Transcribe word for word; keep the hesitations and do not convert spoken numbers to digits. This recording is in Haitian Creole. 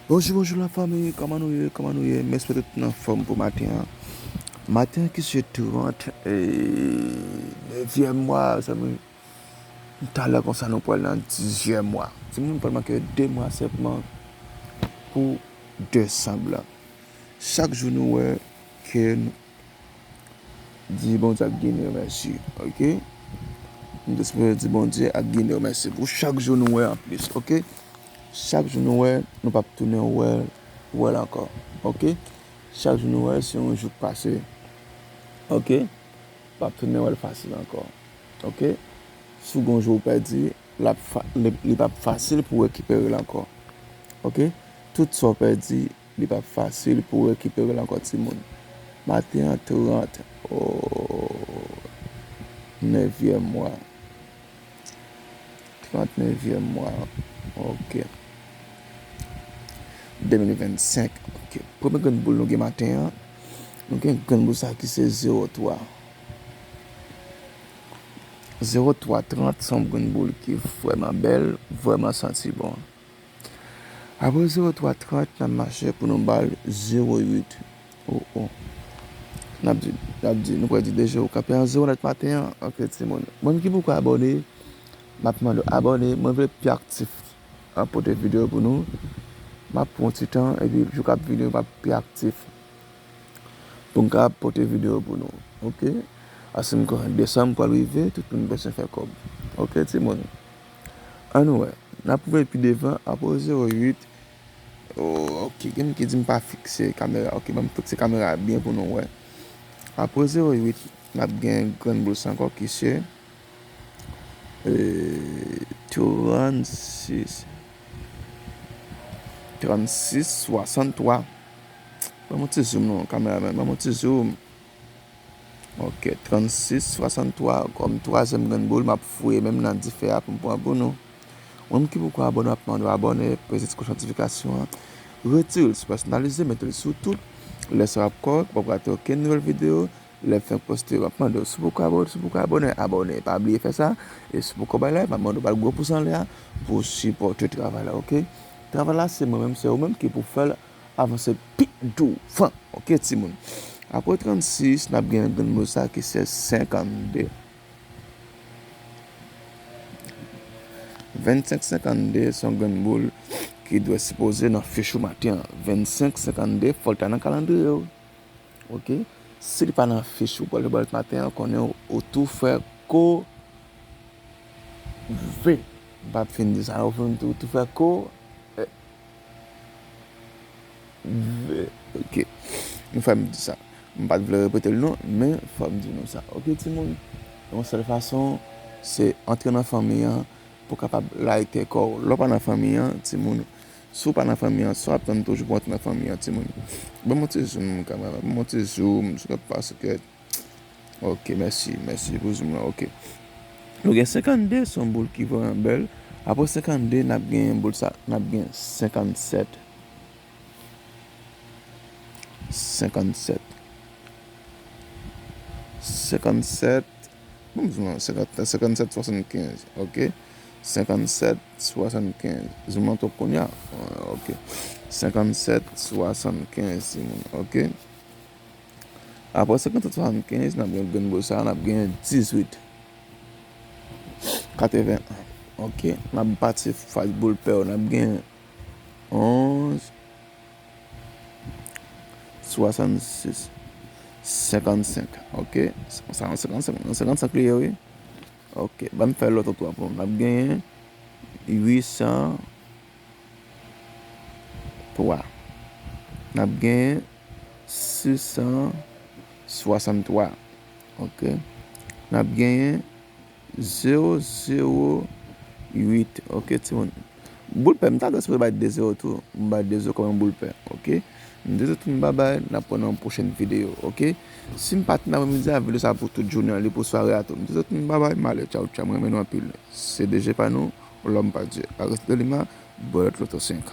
Bonjou, bonjou la fanmi, kòman nou ye, kòman nou ye? M espere tout moun anfòm pou maten an. Maten an ki se trant e nevyèm mwa, zanmi. Talè konsa nou pral nan dizyèm mwa. Timoun, pral manke de mwa sèlman pou desanm lan. Chak jou nou wè ke n- di Bondye ak Gine mèsi, oke? Nou te sipoze di Bondye ak Gine mèsi pou chak jou nou wè anplis, oke? Chak jou nou wè, nou p ap tounen wè, wè l ankò, oke? Chak jou nou wè, se yon jou k pase, oke? P ap tounen wè l fasil ankò, oke? Si w gen yon jou w pèdi, l ap fa- li, li p ap fasil pou w rekipere l ankò, oke? Tout sa w pèdi, li p ap fasil pou w rekipere l ankò, timoun. Maten an, trant, o, nevyèm mwa. Trant nevyèm mwa. Oke. De mil vennsenk. Oke. Premye grenn boul nou gen maten an, nou gen grenn boul sa ki se zewo twa. Zewo twa trant se yon grenn boul ki vrèman bèl, vrèman santi bon. Apre zewo twa trant, n ap mache pou nou ba l zewo uit. O, o. N ap di, n ap di, nou pral di de zewo kanpe an zewo nèt maten an. Oke, timoun. Moun ki poko abòne, m ap mande w abòne. Mwen vle pi aktif an pote videyo pou nou. M ap pran ti tan, epi jou k ap vini, m ap pi aktif pou m kapab pote videyo pou nou, oke? Paske m konnen desanm pral rive, tout moun bezwen fè kòb. Oke, timoun? Ann wè. N ap rive pi devan, apre zewo uit. O, oke, gen moun ki di m pa fikse kamera. Oke, ban m fikse kamera a byen pou nou wè. Apre zewo uit, n ap gen grenn boul sa ankò ki se, e, trannsis. Trannsis swasanntwa. Ban m yon ti zoom non, kameramann, ban m yon ti zoom. Oke, trannsis swasanntwa kòm twazyèm grenn boul, m ap fouye menm nan dife a pou m pran pou nou. Ou menm ki poko abòne, m ap mande w abòne, peze ti kloch notifikasyon an. Retire l sou pèsonalize, mete l sou tout. Lè sa w ap kòrèk, w p ap rate okenn nouvèl videyo. Lè m fenk poste, m ap mande w, si w poko abòne, si w poko abòne, abòne. Pa bliye fè sa. E si w poko bay like, m ap mande w ba l gwo pous anlè a pou w sipòte travay la, oke? Travay la, se mwen menm, se ou menm ki pou fè l avanse pi douvan. Oke, timoun? Apre trannsis, n ap gen grenn boul sa ki se senkannde. Vennsenk senkannde se yon grenn boul ki dwe sipoze nan fich ou maten an. Vennsenk senkannde, fò l ta nan kalandriye w. Oke? Si li pa nan fich ou, pral bal maten an, konnen ou, ou tou fè ko ve. M p ap fin di sa, ou fin tou, tou fè ko, eh, ve. Oke. Nou fè m di sa. M pa t vle repete l non, men fò m di nou sa. Oke, timoun? Yon sèl fason, se antre nan fanmi an, pou w kapab layite kò w. Lè w pa nan fanmi an, timoun, si w pa nan fanmi an, sa w ap tann toujou pou w antre nan fanmi an, timoun. Ban m yon ti zoom, kameramann, ban m yon ti zoom, sou lòt paskèt. Oke, mèsi, mèsi pou zoom lan, oke. Nou gen senkannde, se yon boul ki vrèman bèl. Apre senkannde, n ap gen boul sa, n ap gen senkannsèt. Senkannsèt. Senkannsèt. Bon, m di w non, senkant, senkannsèt swasannkenz, oke? Senkannsèt swasannkenz. Di w non twòp kounye a. Oke. Senkannsèt swasannkenz, timoun, oke? Apre senkannsèt swasannkenz, n ap gen grenn boul sa, n ap gen dizuit. Katreven. Oke. N ap pati faz boul pè yo, n ap gen onz, swasannsis, senkannsenk, oke? Sa, senkannsenk, senkannsenk li ye, wi. Oke, ban m fè lòt otwa pou nou. N ap genyen uitsantwa. N ap genyen sisantswasanntwa. Oke? N ap genyen zewo zewo uit. Oke, timoun. Boul pè, m ta dwe sipoze bay de zewo tou. M bay de zewo kòm yon boul pè. Oke? M di zòt tout moun babay, n ap wè nan yon pwochèn videyo. Oke? Si m pa t nan mwen, m di a videyo sa pou tout jounen an, li pou sware a tou. M di zòt tout moun babay, m ale, tchaw, tchaw, m renmen nou anpil. Se D J pa nou, lòm pa Dye. A reste de lima, bwè lòt loto senk.